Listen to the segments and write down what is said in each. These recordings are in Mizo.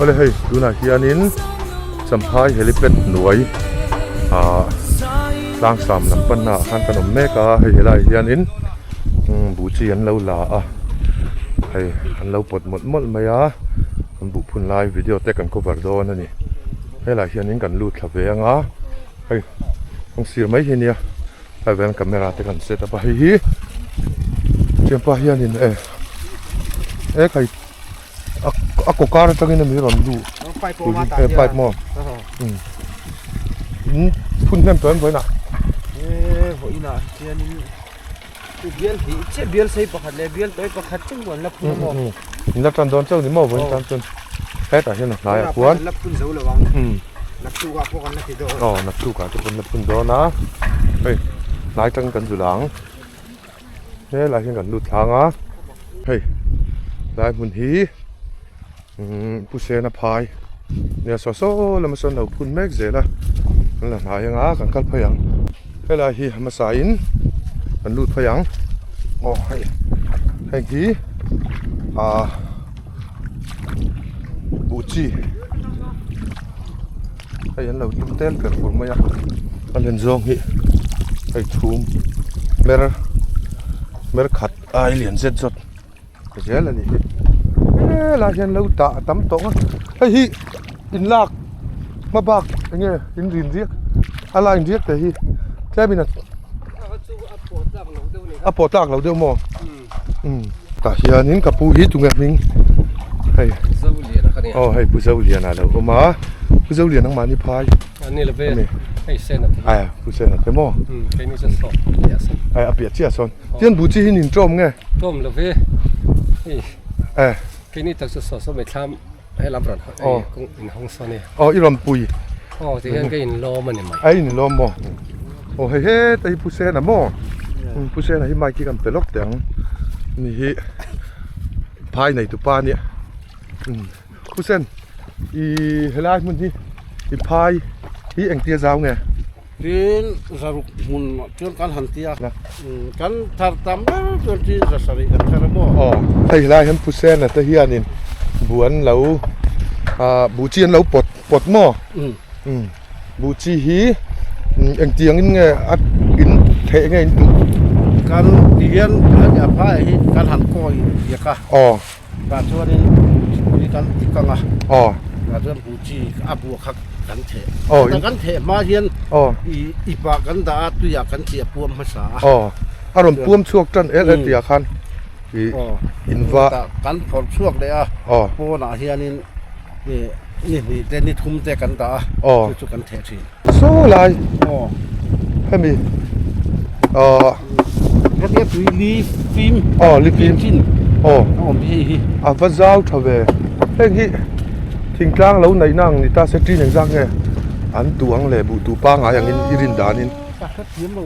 Awle hei tunah hianin Champhai helipad hnuai ah tlangsam lam panna ah khan kan awm mek a hei helaiah hianin buh chi an lo la a hei an lo pawt mawlh mawlh mai a an buh phun lai video te kan cover dawn a ni helaiah hianin kan lut thla ve ang a hei kawng sir mai hi a nia. Hei veng camera te kan set up a hei hi thianpa hianin e e khai a kaw kar atangin ami rawn luh he pipe maw um phun hnem tawh em vawiinah e vawiinah hianin bial hnih chiah bial sei pakhat leh bial tawi pakhat chiah an la phun a maw in la tan dawn chauh ni maw vawiin tan chuan hetah hian a hnaiah khuan la phun zo lo ang naktukah pawh kan la ti dawn aw naktukah te pawh an la phun dawn a hei hnai tang kan zul ang helaiah hian kan lut thlang a hei lai hmun hi umm pu sena phai nia saw saw lama sawn lo phun mek zel a an la hnai anga kan kal phei ang helai hi hmasa in kan lut phei ang aw hei heng hi ah. Buh chi hei an lo tum tel ber fur mai a a len zawng hi hei chhum mer mer khat ai lian zet zawt zel a ni hi helai hian lo dah a tam tawh a hei hi in lak hma bak eng nge in rin riak a la in riak te hi tlem in a pawh tlak lo deuh maw. Umm tah hianin ka pu hi tunge hming hei Zoliana ka nia aw hei pu Zoliana a lo awm a pu Zoliana nangmahni phai a ni love ami hei Sena te a pu Sena te maw umm keini chu saw piah sawn a a piah chiah sawn tian bu chi hi nin tawm nge tawm love hei eh keini tak chu saw saw mai thlam helam rawn aw kawng in hawng sawn e aw i rawn pui aw tihian ka inlawm a ni mai a inlawm maw Aw hei heta hi Pu Sena maw Pu Sena hi mic hi kan pe lawk teh ang ni hi phai nei tupa a nia Pu Sen i helai hmun hi i phai hi engtia zau nge? Tin zaruk hmun chuan kan han tia kan thar tam ber chuan tin za sarih kan thar a maw? Aw hei helai hian Pu Sena te hianin bu an lo ah buh chi an lo pawt pawt maw? Buh chi hi engtiang in nge a in theh nge in duh? Kan ti hian hemi a phai hi kan han kawi diak a. Aw. Tah chuanin tui kan ti kang a. Aw. Tah chuan buh chi a buh kha kan theh. Aw. Tah kan theh hma hian Aw. i ipah kan dah a tuiah kan chiah puam hmasa a. Aw. A rawn puam chhuak tan el el tihah khan i in va. Tah kan phawrh chhuak leh a. Aw. Pawnah hianin i ni hnih te ni thum te kan dah a aw chu chu kan theh thin saw lai aw hemi ahh hetia tui li fim aw li fim chin aw a awm hi hei hi a va zau tha ve heng hi thingtlang lo neihna ang ni ta se tin engzak nge an duh ang leh buh duh pangngai angin i rin danin ka hre thiam lo.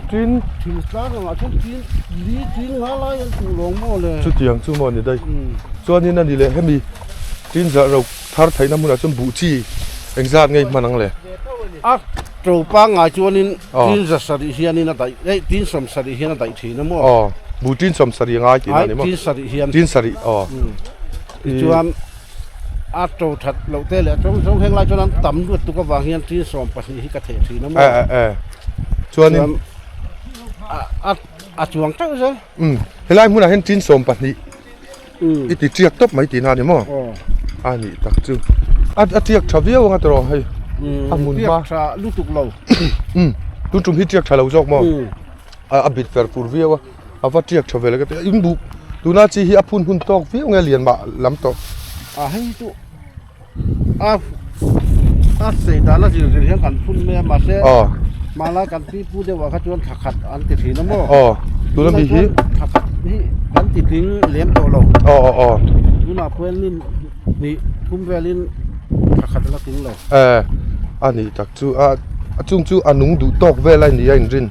Tin. Thil tlang angah chuan tin li tin nga lai an tuh lawng maw le. Chutiang chu maw ni daih. Chuanin a ni leh hemi tin zah ro thar theihna hmunah chuan buh chi engzat nge i hman ang le? A to pangngai chuanin tin za sarih hianin a daih eh tin sawm sarih hian a daih thin a maw? Aw buh tin sawm sarih a ngai tihna a ni maw? Tin sarih hian. Tin sarih aw. Tichuan a to that loh te leh a tawng zawng heng lai chuan an tam luat tuk avang hian tin 12 hi ka theh thin a maw. Eh eh eh chuanin a a a chuang teuh zel. Um helai hmunah hian tin 12 i ti tiak tawp mai tihna a ni maw? Aw. A nih tak chu. A a tiak tha viau anga tawh hei. A hmun hma. Tiak tha lutuk lo. Um tun tum hi tiak tha lo zawk maw? A a bit fer fur viau a. A va tiak tha vel ka ti a, in buh tuna chi hi a phun hun tawk viau nge lian mah lam tawh. A hei chu a a sei dan a zir zir hian kan phun mai a mahse hmanlai kan pi pu deuh ah kha chuan thla khat an ti thin a maw. Aw tuna mi hi thla khat hi kan ti tling lem tawh lo. Aw aw aw tunah pawhin ni hnih thum velin thla khat a la tling lo. Eh a nih tak chu a chung chu a nung duh tawk vel a ni a inrin.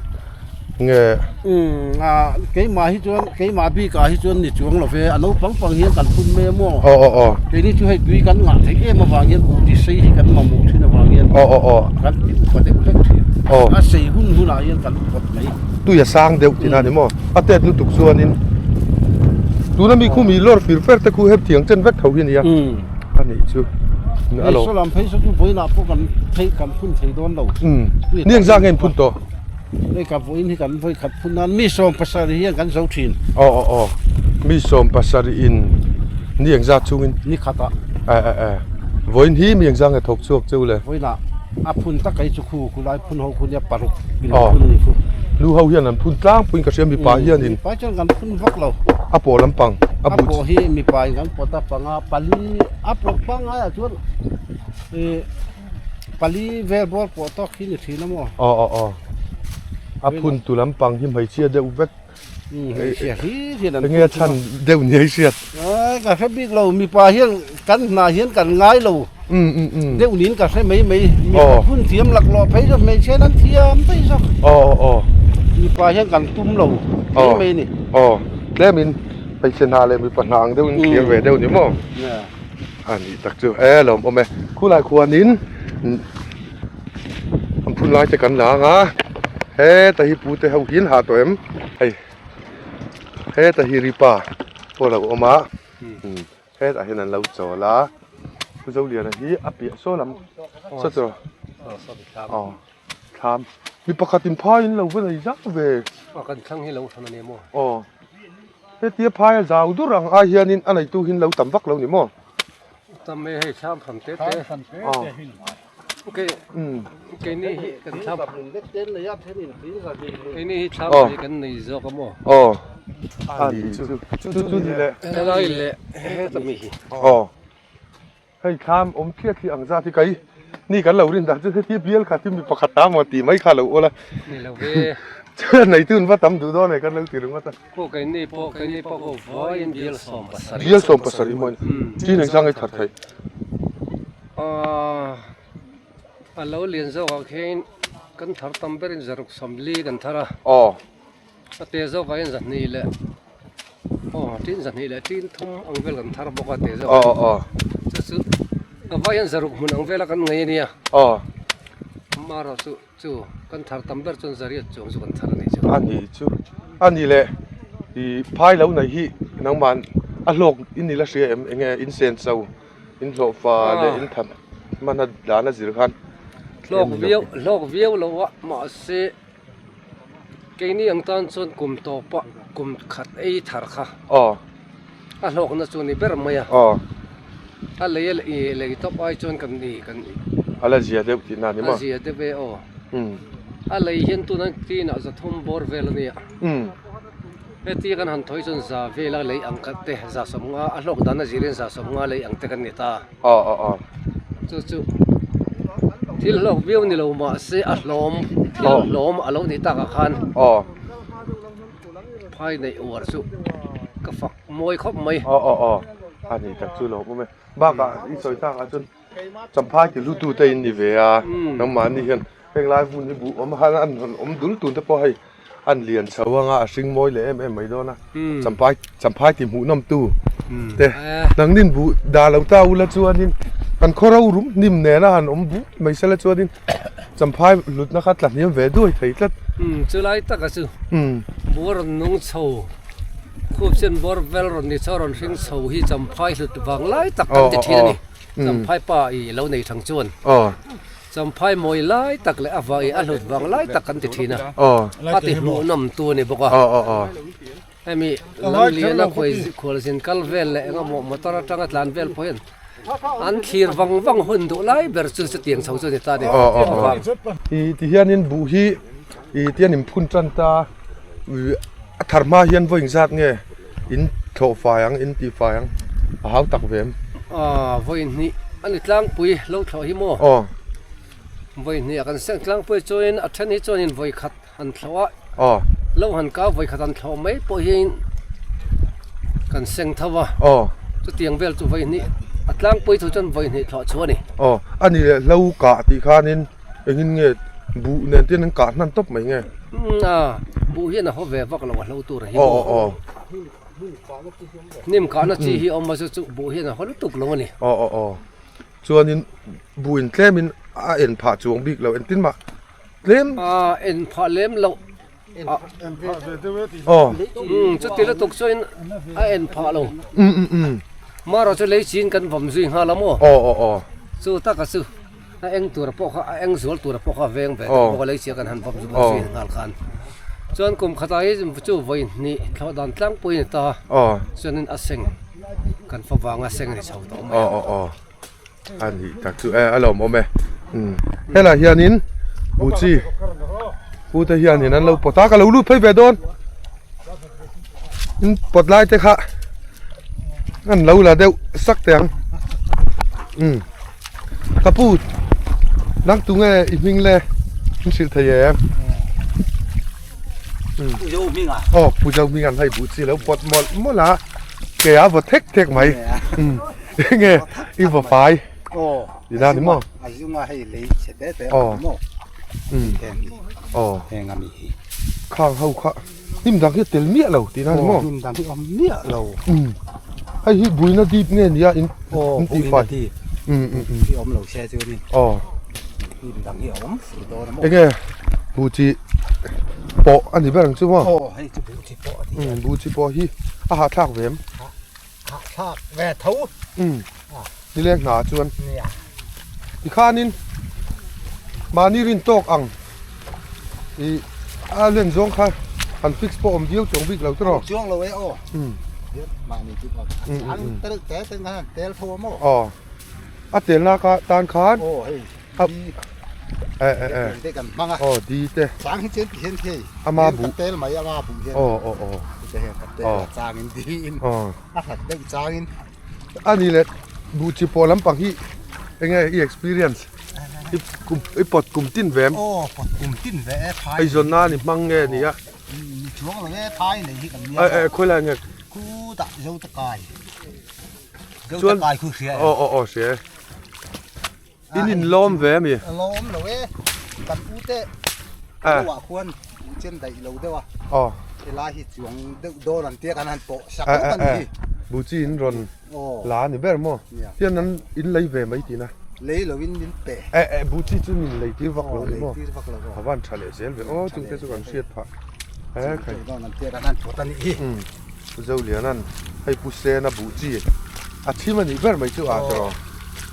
Nge. Umm a keimah hi chuan keimah bikah hi chuan ni chuang lo ve a naupang pang hian kan phun mai a maw. Aw aw aw. Keini chu hei tui kan ngah theih em avang hian buh ti sei hi kan mamawh thin avang hian aw aw aw. Kan ti upa deuh hlek thin. Aw. A sei hun hunah hian kan pawt mai. Tui a sang deuh tihna a ni maw. A tet lutuk chuanin tuna mi khu mi lawr fir fer te khu hetiang chen vek tho hi a nia. Umm. A ni. nih chu. Hei saw lam phei saw chu vawiinah pawh kan phei kan phun thei dawn lo. Ni engzah nge in phun tawh? Hei ka vawiin hi kan vawi khat phun nan mi 70 hian kan zo thin. Aw aw aw mi 70 in ni engzah chungin? Ni khatah. Eh eh eh vawiin hi mi engzah nge thawk chhuak cheu le? Vawiinah a phun tak hi chu khu khulai phun ho khu nia paruk in phun a ni khu. Nu ho hian an phun tlangpuiin ka hria mipa hianin. Mipa chuan kan phun vak lo. A pawh lampang a bu. A pawh hi mipa in kan pawt a panga pali a pawh pangai ah chuan ih pali vel bawr pawh tawk hi ni thin a maw. Aw aw aw a phun tu lampang hi hmeichhia deuh vek. Hmeichhia hlir hian an Enge a chhan deuh ni a i hriat? Ka hre bik lo mipa hian kan hna hian kan ngai lo deuh niin ka hre mai mai. Mipa phun thiam laklawh phei chu hmeichhia hian an thiam daih zawk. Mipa hian kan tum lo mai mai a ni. Aw tlemin hmeichhe hna leh mipa hna ang deuhin thlir ve deuh ni maw? A nih tak chu e lawmawm e. Khulai khuanin an phun lai te kan la ang a heta hi pute ho hi an hah tawh em hei heta hi ripa pawh a lo awm a hetah hian an lo chawl a Pu Zoliana hi a piah saw lam saw chu aw thlam mi pakhat in phai in lo va nei zau ve kan thlang hi lo hran a ni maw aw hetia phai a zau dur ang ai hianin a neitu hi an lo tam vak lo ni maw tam e hei thlam hran te te aw. Keini hi thlam hi kan nei zawk a maw? Aw a ni chu chu chu ni le. Helai leh heta mi hi. Aw hei thlam awm thliah thliah ang zat hi kai ni kan lo rin dan chu heti bial khat hi mi pakhat ta maw tih mai kha lo awl a. Ni lo ve. Chuan neitu an va tam duh dawn e kan lo ti ringawt a. Pawh keini pawh keini pawh ho vaiin bial 70. Bial 70 maw chin engzang ei thar theih. Aaa a lo lian zawk ah khian kan thar tam berin zaruk 40 kan thar a. Aw. A te zawk ah hian zahnih leh aw tin zahnih leh tin thum ang vel kan thar bawk a te zawk ah. Aw aw. Chu chu a vai hian zaruk hmun ang vela kan ngei a nia. Aw. Amaherawh chu. Chu kan thar tam ber chuan zariat chuang chu kan thar a ni chu. A ni chu. A ni le i phai lo nei hi nangman a hlawk in ni la hria em enge in sen cho in hlawh fa leh in tham hman a dan a zir khan. Hlawk viau hlawk viau lo a mahse keini ang tan chuan kum tawpa kum khat ei thar kha a hlawkna chu a ni ber mai a. A lei a i lei tawp ai chuan kan ni kan A la zia deuh tihna a ni maw? A zia deuh e aw. A lei hian tuna tinah zathum bawr vel a nia. Hetia kan han thawi chuan za vela lei ang khat te za sawmnga a hlawk dan a zirin za sawmnga lei ang te kan ni ta. Aw aw aw. Chu chu thil hlawk viau ni lo mahse a hlawm thil hlawm a lo nih takah khan aw phai neih uar chu ka fak mawi khawp mai. Aw aw aw a ni tak chu lo awm e bakah i sawi takah chuan champhai ti hlu tu te in ni ve a nangmahni hian heng lai hmun hi buh awm han an rawn awm dul tun te pawh hei an lian chho anga a hring mawi leh em em mai dawn a champhai champhai ti hmuh nawm tu te nangnin buh dah lo ta ula chuanin kan khaw ro rum hnim nena han awm buh mai sela chuanin champhai hlutna kha tla hniam ve duai thei tlat. Chulai taka chu buh a rawn nung chho khup chen bawr vel rawn ni chho rawn hring chho hi champhai hlut vang lai tak kan ti thin a ni champhai pa i lo nei thang chuan. Champhai mawi lai tak leh a vai a hlut vang lai tak kan ti thin a, a ti hmuhnawm tu a ni bawk a. Hemi lamliana khualzin kal vel leh engemaw motor atanga tlan vel pawh hian an thlir vang vang hun duh lai ber chu chutiang chho chu a ni ta a ni. I ti hianin buh hi i tian in phun tan ta a thar hma hian vawi engzat nge in thlawh fai ang in tih fai ang a hau tak ve em? Aaa vawi hnih a ni tlangpui lo thlawh hi maw? Aw. Vawi hnih a kan seng tlangpui chuanin a then hi chuanin vawi khat han thlawh a. Aw. Lo han kau vawi khat han thlawh mai pawh hian kan seng tho a. Aw. Chutiang vel chu vawi hnih a tlangpui thu chuan vawi hnih thlawh chu a ni. Aw a ni leh hlo kah tih khanin Engin nge buh nen te hian an kah hnan tawp mai nge? Umm a, buh hian a haw ve vak lo a hlo tur hi. Aw aw aw. Hnim kahna chi hi awm a chu chu buh hian a haw lutuk lo a ni. Aw aw aw. Chuanin buh in tlemin a en phah chuang bik lo engtin mah tlem. A en phah lem loh. En phah ve deuh e tih. Aw. Umm chuti lutuk chuan a en phah lo. Umm umm umm. Marawh chu lei chin kan vawm zui nghal a maw? Aw aw aw. Chu taka chu a eng tura pawh kha a eng zual tura pawh kha a veng ve deuh bawk a lei chhia kan han vawm zui nghal khan. Chuan kum khatah hi chu vawi hnih thlawh dan tlangpui a ni ta. Chuanin a seng kan fa vanga seng a ni chho tawh mai a. Aw aw aw. A nih tak chu e a lawmawm e. Helaiah hianin buhchi pute hianin an lo pawt a ka lo lut phei ve dawn. In pawt lai te kha an lo la deuh sak teh ang. Ka pu nang tunge i hming le in hrilh thei em? Pu Zo hming a? Aw Pu Zo hming an hei buhchi lo pawt mawlh mawlh a ke a vaw thek thek mai. Enge i va fai ina ni maw? A zunga hei lei chhe te te a awm maw? Aw. Heng a mi hi. Khang ho kha hnim dang hi a tel miah lo tihna ni maw? Hnim dang hi a awm miah lo. Hei hi buina dip nge nia in tih fai? Aw buina dip. Hi awm lo se chuanin. Aw. Hnim dang hi a awm fur dawn a maw? Enge buh chi pawh a ni ber ang chu maw? Aw hei chu buh chi pawh a ni. Buh chi pawh hi a hahthlak ve em? Hahthlak ve tho. Umm. Nileng hna chuan. Nia. Tikhanin mahni rin tawk ang i a len zawng kha han fix pawh awm viau chuang bik lo tiraw. Chuang lo e aw. Umm. Mahni chu an tel te te khan an tel tho a maw. Aw. A telna ka tan khan. Aw hei. E e e. Te kan hmang a. Aw di te. Chang hi chen ti hian thei. Ama bu. Tel mai ama bu hian. Aw aw aw. Te hian ka tel a chang in di in. Aw. A hlat deuh chang in. Ani le bu chi pawh lampang hi enge i experience i kum i pawt kum tin ve em? Aw pawt kum tin ve e phai. Eizawn nan i hmang nge ni a? Ni chuang lo e phai nei hi kan nia. E e khawi lai nge? Khutah zo ta kai. Zo Chuan ta kai khu hria aw aw aw hria e. In in lawm ve ami? Lawm lo e. Kan u te lo ah khuan chen daih lo deuh a. Aw. Helai hi chuang deuh dawn an tia kan han pawh sak ngawt a ni hi. Buchi in rawn la a ni ber maw? Tian an in lei ve mai tihna. Lei lo in min pe. E e buchi chu min lei tir vak lo ni maw? Lei tir vak lo aw. A van tha leh zel ve aw chungte chu kan hriat phah. E khai. Chuang dawn an tia kan han pawt a nih hi. Zolianan hei Pu Sena buhchi a thim a nih ber mai chu a tawh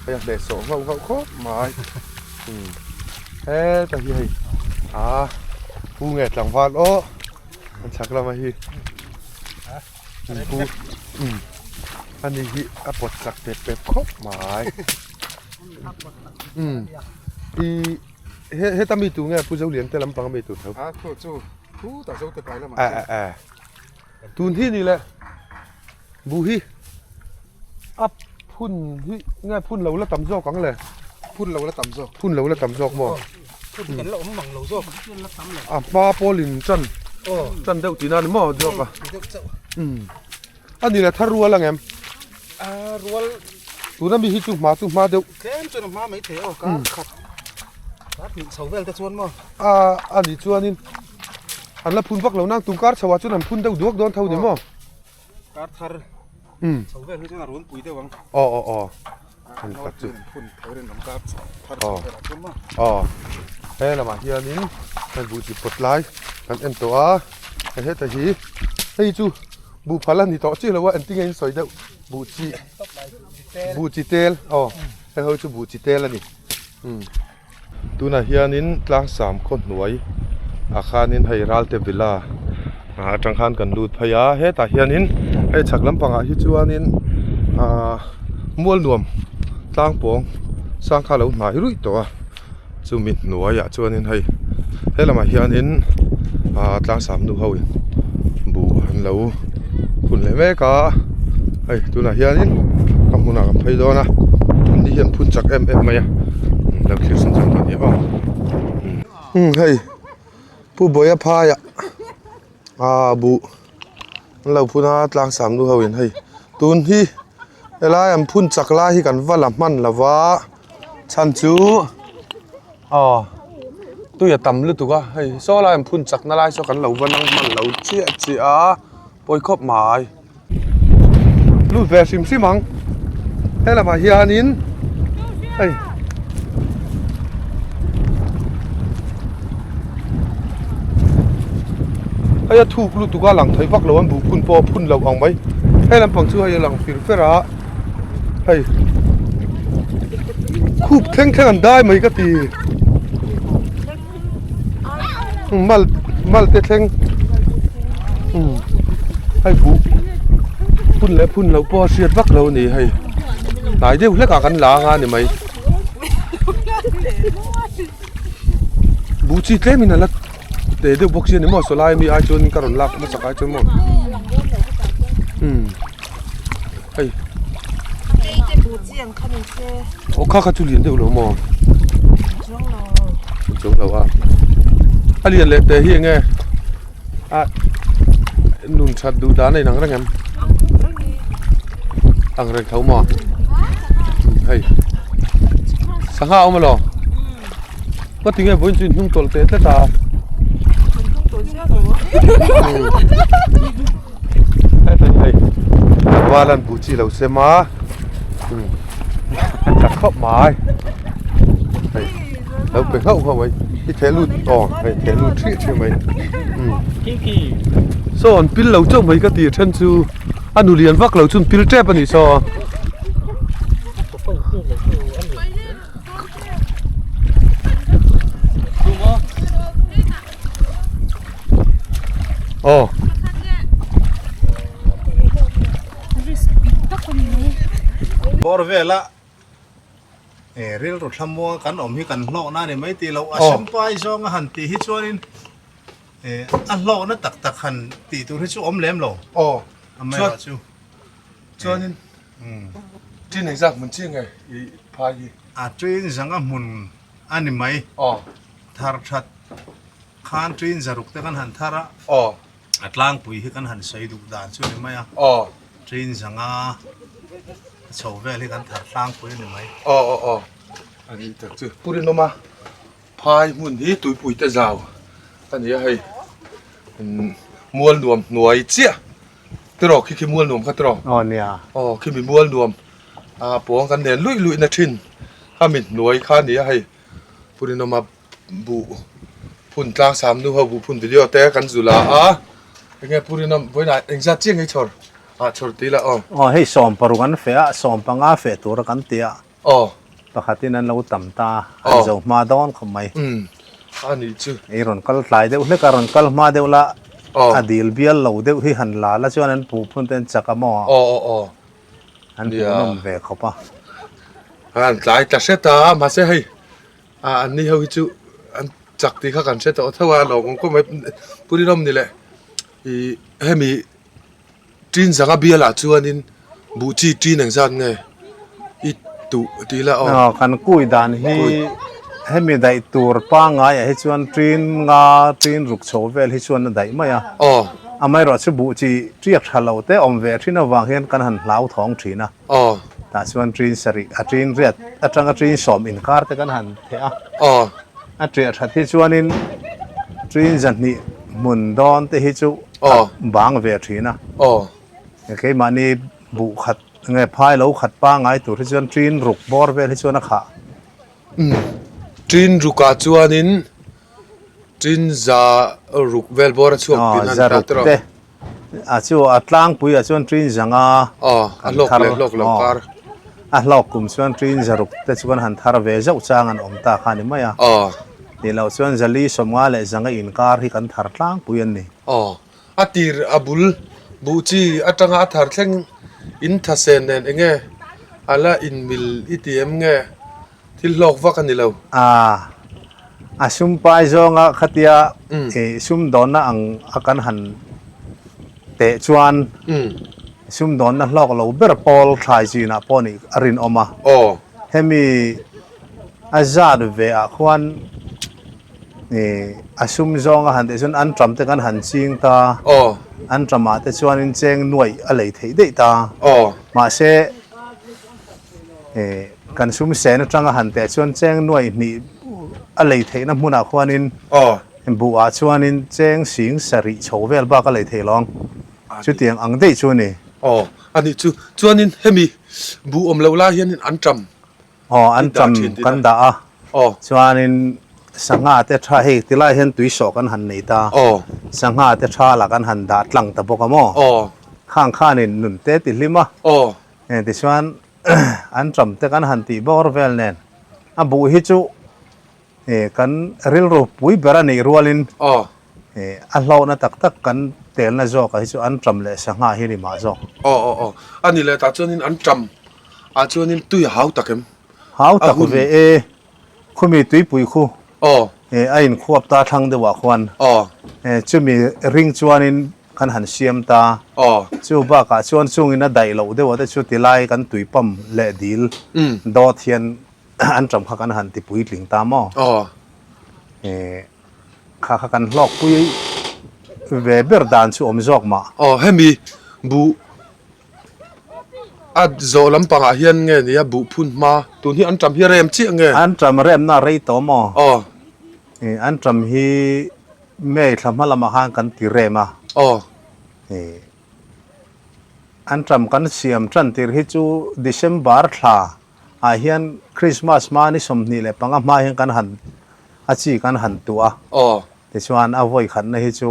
hei a hnehsawh nghauh nghauh khawp mai heta hi hei a Pu nge tlangval aw an chhak lama hi Pu ani hi a pawt chak pep pep khawp mai i heta mi tu nge Pu Zolian te lampang a mi tur tho a chu chu khutah zo te kai lamah chuan. Tun hi ni le buh hi a phun hi nge phun lo la tam zawk ang le phun lo la tam zawk phun lo la tam zawk maw phun kan la awm mang lo zawk a hma pawlin tan tan deuh tihna ni maw zawk a a ni le thar rual ang em a rual tuna mi hi chu hma chu hma deuh tlem chuan a hma mai thei aw kar khat kar hnih chho vel te chuan maw a a nih chuanin An la phun vak lo nang tum kar chho ah chuan an phun deuh duak dawn tho ni maw? Kar thar chho vel hi chuan a run pui deuh ang. Aw aw aw. An tak chu. Phun tho rin awm kar thar chho vel ah chuan maw? Aw. He lamah hianin hei buh chi pawt lai kan en tawh a, hei heta hi hei chu buh phal a ni tawh chiah lo a engtin nge in sawi deuh buh chi buh chi tel aw hei ho chu buh chi tel a ni. Tunah hianin tlangsam khaw hnuai ah khanin hei Ralte Villa atang khan kan lut phei a hetah hianin hei chhak lampangah hi chuanin ahh mual nuam tlang pawng sang kha a lo hnai ruih tawh a chumi hnuaiah chuanin hei he lamah hianin ahh tlangsam nu ho in buh an lo phun leh mek a hei tunah hianin a hmunah kan phei dawn a ni hian phun chak em em mai a lo thlir chhan chhan dawn nia aw umm hei pu bawia phaiah ah buh an lo phun a tlangsam nu ho in hei tun hi helai an phun chak lai hi kan va la hman lo va chhan chu aw tui a tam lutuk a hei saw lai an phun chak na lai saw kan lo va nang hman lo chiah chiah a pawi khawp mai lut ve hrim hrim ang he lamah hianin hei hei a thuk lutuk a lang thei vak lo an buh phun pawh a phun loh ang mai he lampang chu hei a lang fir fer a. Hei khup thleng thleng an dai mai ka ti. Mal mal te thleng hei buh phun leh phun loh pawh a hriat vak lo a ni hei hnai deuh hlek ah kan la anga ni mai buh chi tlem in a la te deuh bawk si a ni maw sawlai ami ai chuan ka rawn lak hmasak ai chuan maw umm hei aw kha kha chu lian deuh lo maw chuang lo a a lian leh teh hi enge a nun that duh dan a inang reng em ang reng tho maw hei sangha a awm alaw. Ka ti nge vawiin chu in hnung tawlh teh tlat a. Hei hei hei tlangval an buh chi lo sem a a tha khawp mai hei lo pe nghauh nghauh mai i theh lut aw hei theh lut hrih hrih mai saw an pil lo chauh mai ka ti then chu a nu lian vak lo chu an pil tep a nih saw. Aw. Bawr vela eh rilru thlamuang kan awm hi kan hlawhna a ni mai tih loh a simpai zawnga han tih hi chuanin eh a hlawhna tak tak han tih tur hi chu awm lem lo. Aw. Amaherawhchu. Chuanin Tin engzat hmun chiang nge i phai hi? A tin zanga hmun a ni mai. Aw. Thar that khan tin zaruk te kan han thar a. Aw. A tlangpui hi kan han sawi duh dan chu a ni mai a. Aw. Tin zanga chho vel hi kan thar tlangpui a ni mai. Aw aw aw. A ni tak chu. Pu Rinawma phai hmun hi tuipui te zau a ni a hei. Mual nuam hnuai chiah. Tiraw khi khi mual nuam kha tiraw? Aw nia. Aw khi mi mual nuam a pawng kan nen luih luih na thin kha mi hnuai kha nia hei Purinawma buh phun tlang sam nu ho buh phun video te kan zu la a enge Purinawm vawiinah engzat chiah nge i chhawr ah chhawr tih la aw. Aw hei 16 an feh a 15 feh tura kan ti a. Aw. Pakhatin an lo tam ta a, an zo hma dawn khawp mai. Umm, a nih chu. I rawn kal tlai deuh hlek a, rawn kal hma deuh la, a dil bial lo deuh hi han la la chuan an puh phun te an chak a maw? Aw aw aw. An puh nawm ve khawp a. An tlai ta hret a, mahse hei an ni ho hi chu an chak tih kha kan hre tawh tho a, lawm awm khawp mai. Pu Rinawm ni leh ih hemi Tin zanga bialah chuanin buh chi tin engzat nge i tuh tih ila aw. Aw kan kui dan hi hemi daih tur pangaiah hi chuan tin nga tin ruk chho vel hi chuan a daih mai a. Aw. Amaherawh chu buh chi tiak tha lo te awm ve thin avang hian kan han hlau thawng thin a. Aw. Tah chuan tin sarih a tin riat atanga tin sawm inkar te kan han theh a. Aw. A tiah that hi chuanin tin zahnih hmun dawn te hi chu a bang ve thin a. Keimahni buh khat nge phai lo khat pangai tur hi chuan tin ruk bawr vel hi chuan a khah. Tin rukah chuanin tin za ruk vel bawr a chhuak tih na a ni ta tawh. Za ruk te a chu a tlangpui ah chuan tin zanga kan thar a hlawk kum chuan tin za ruk te chu kan han thar ve zauh chang an awm ta kha a ni mai a. Tih loh chuan zali sawmnga leh zanga inkar hi kan thar tlangpui an ni. Aw, a tir a bul buh chi atanga a thar thleng in thasen nen enge a la inmil i ti em nge thil hlawk vak a ni lo. A, a sum pai zawnga khatia sumdawnna ang a kan han teh chuan sumdawnna hlawk lo ber pawl thlai chinah pawh nih a rinawm a. Aw. Hemi A zat ve ah khuan ih a sum zawng a han tih chuan an ṭam te kan han ching ta. Aw. An ṭam ah te chuanin cheng nuaih a lei theih daih ta. Aw. Mahse ih kan sum sen atang a han teh chuan cheng nuaih hnih a lei theihna hmunah khuanin Aw. buh ah chuanin cheng sing sarih chho vel bak a lei theih lawng. Chutiang ang daih chu a ni. Aw. A nih chu. Chuanin hemi buh awm loh lai hianin an ṭam Aw an ṭam kan dah a, chuanin sangha te tha hei tilai hian tui sawh kan han nei ta, sangha te tha lah kan han dah tlang ta bawk a maw? Khang khanin nun te ti hlim a, tichuan. Anṭam te kan han tih bawr vel nen a buh hi chu kan rilru pui ber a nih rualin a hlauhna tak tak kan telna zawkah hi chu anṭam leh sangha hi ni mah zawk. Aw aw aw a ni leh tah chuanin anṭam ah chuanin tui a hau tak em? Hau tak ve e, khumi tuipui khu a inkhuap ta thlang deuhah khuan chumi ring chuanin kan han siam ta. Chu bakah chuan chungin a daih loh deuh ah te chu tilai kan tui pump leh dil dawt hian an ṭam kha kan han ti puitling ta maw? Kha kha kan hlawkpui ve ber dan chu awm zawk mah. Aw hemi buh a zawh lampangah hian nge nia buh phun hma tun hi an ṭam hi rem chiah nge? An ṭam remna a rei tawh maw? An ṭam hi May thla hma lamah khan kan ti rem a. Aw. Ih, an ṭam kan siam ṭan tir hi chu December thla ah hian Christmas hma ni 25 hma hian kan han a chi kan han tuah a. Aw. Tichuan a vawi khatna hi chu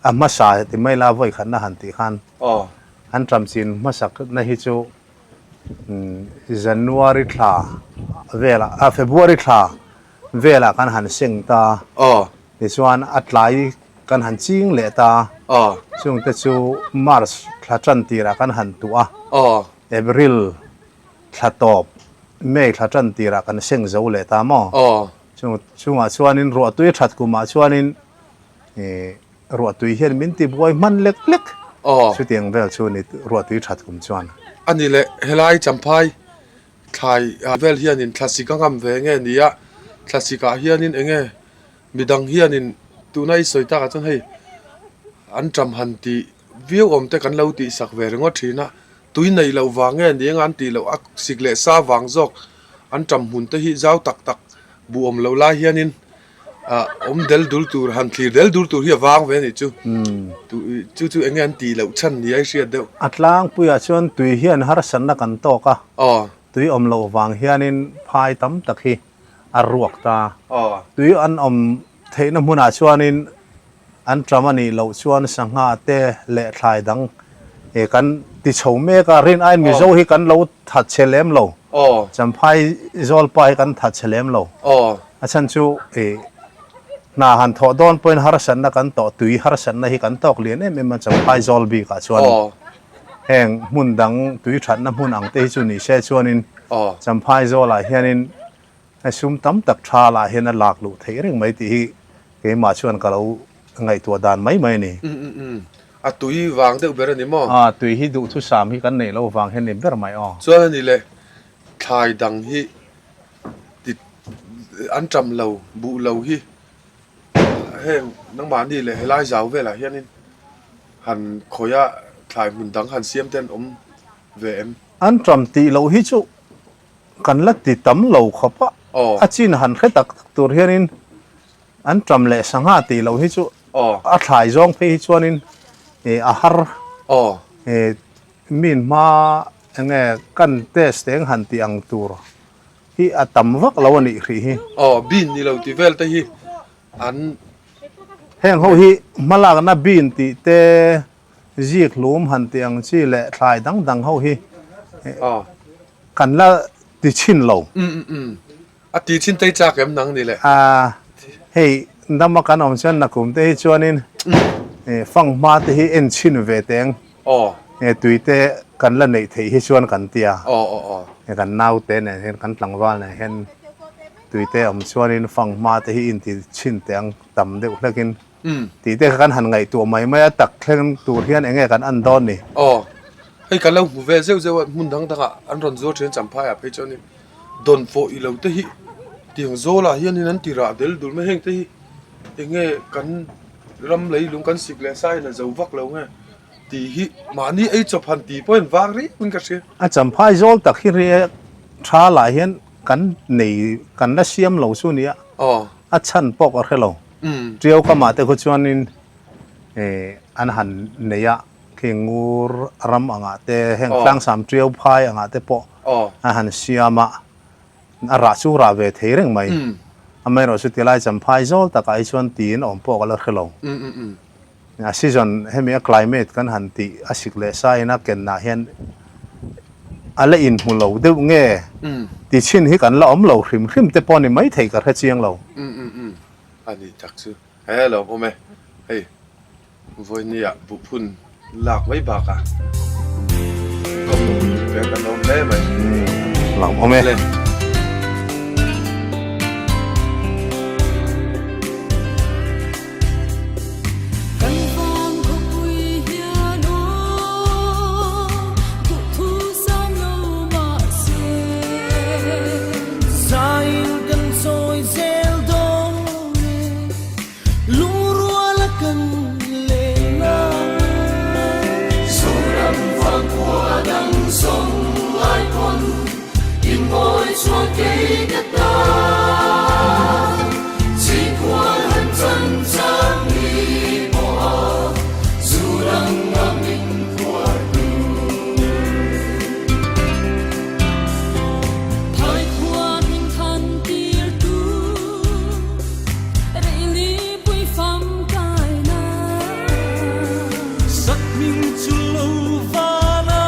a hmasa ti mai la a vawi khatna han tih khan. Aw. An ṭam chin hmasakna hi chu January thla velah ah February thla velah kan han seng ta. Aw. Tichuan a tlai kan han ching leh ta. Aw. Chungte chu March thla tan tirah kan han tuah a. Aw. April thla tawp, May thla tan tirah kan seng zo leh ta maw? Aw. Chung chungah chuanin ruahtui that kumah chuanin ih ruahtui hian min ti buai hman lek lek. Aw. Chutiang vel chu ni ruahtui that kum chuan. A ni leh helai Champhai Thlai vel hianin thlasik a ngam ve nge ni a, thlasikah hianin eng nge midang hianin tuna i sawi takah chuan hei an ṭam han tih viau awm te kan lo tih sak ve ringawt ṭhin a, tui neih loh vang nge ni anga an tih loh a sik leh sa vang zawk an ṭam hmun te hi zau tak tak buh awm loh lai hianin ah awm del dul tur han thlir del dul tur hi a vang ve a nih chu chu chu eng nge an tih loh chhan ni a i hriat deuh. A tlangpuiah chuan tui hian harsatna kan tawk a, tui awm loh vang hianin phai tam tak hi a ruak ta. Tui an awm theihna hmunah chuanin An ṭam a nih loh chuan sangha te leh thlai dang eh kan ti chho mek a, rin aiin Mizo hi kan lo that chhe lem lo, Champhai Zawlpa hi kan that chhe lem lo. A chhan chu eh hna han thawh dawn pawhin harsatna kan tawh, tui harsatna hi kan tawk lian em em a Champhai Zawl bikah chuan heng hmun dang tui thatna hmun ang te hi chu ni se chuanin Champhai Zawlah hianin Hei sum tam tak tha lah hian a lak luh theih reng mai tih hi keimah chuan ka lo ngaihtuah dan mai mai a ni. Umm umm umm. A tui vang deuh ber a ni maw? A tui hi duhthusam hi kan neih loh vang hian ni ber mai aw. Chuan a ni le, thlai dang hi ti an ṭam lo, buh lo hi heng nangmahni leh helai zau velah hianin han khawih a thlai hmun dang han siam te an awm ve em? An ṭam tih loh hi chu Kan la ti tam lo khawp a, a chin han hre tak tak tur hianin an ṭam leh sangha tih loh hi chu a thlai zawng phei hi chuanin a har min hma eng nge kan test eng han tih ang tur hi a tam vak lo a nih hrih hi. Aw, bin ni lo tih vel te hi an. Heng ho hi hmalakna bin tih te Zik hlum han tih ang chi leh thlai dang dang ho hi kan la ti chhin lo. A ti chhin tei chak em nang ni le? A, hei dama kan awm chuan nakum te hi chuanin fanghma te hi en chhin ve teng tui te kan la neih theih hi chuan kan ti a. Kan naute nen hian kan tlangval nen hian tui te awm chuanin fanghma te hi inti chhin teng tam deuh hlekin. Tih te kha kan han ngaihtuah mai mai a, tak thleng tur hian eng nge kan an dawn ni? Aw, hei kan lo hmu ve zeuh zeuh a, hmun dang dangah an rawn zuar thin Champhai ah phei chuanin dawn fawh i lo te hi tiang zawl ah hianin an ti rah del dul mai, heng te hi eng nge kan ram leilung kan sik leh sa in a zo vak lo nge tih hi mahni ei chawp han tih pawhin vang riau in ka hria. A Champhai zawl tak hi ri tha lah hian kan nei kan la siam lo chu nia, a chhan pawh ka hre lo. Tiau kamah te khu chuanin an han nei a, khi ngur ram angah te heng tlangsam tiau phai angah te pawh an han siam a, a rah chu rah ve thei reng mai. Amaherawhchu tilai champhai zawl takah hi chuan tiin awm pawh ka la hre lo. A season hemi a climate kan han tih a sik leh sa in a kenah hian. a la inhmu lo deuh nge ti chhin hi kan la awm lo hrim hrim te pawh ni maithei ka hre chiang lo. A ni tak chu he lo awm e hei. Vawinia buhphun lak mai bakah kawng pek an awm hle mai. Hlauhawm awm e. Kan vang khawpui hian aw duhthu sam lo mahse. Zain kan sawi zel dawn e. Lungrual a kan leng a. Zoram vangkhua dang zawng lai pawn in mawi chuan kei ka tan. Chhingkhual han chan chang ni pawh a zu dang a min khuar tu. Thaikhuan min than tir tu. Sakhming chu lo van a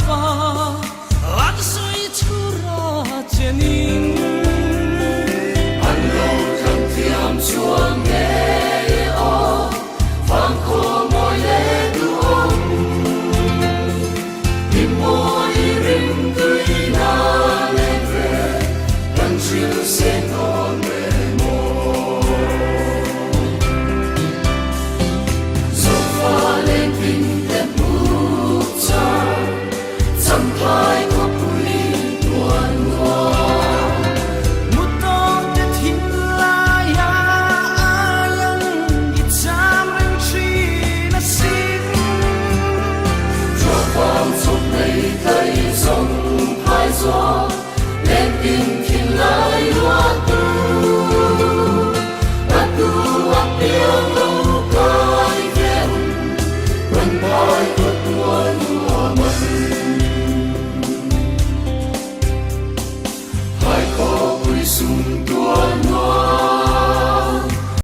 pa, an sawi chhura chenin. An lo thlang thiam chuan ngei e aw, vangkhaw mawi leh duhawm. I mawi rim tui na leng ve, kan thil se nawn reng maw. Zofa lengping te hmuh char, champhai khawpui tuan nuam. Mutawng te thinlai a aiang i cham reng thin a sin. Ṭuahfang chuk nei tlai zawng phai zawng, lengping thinlai.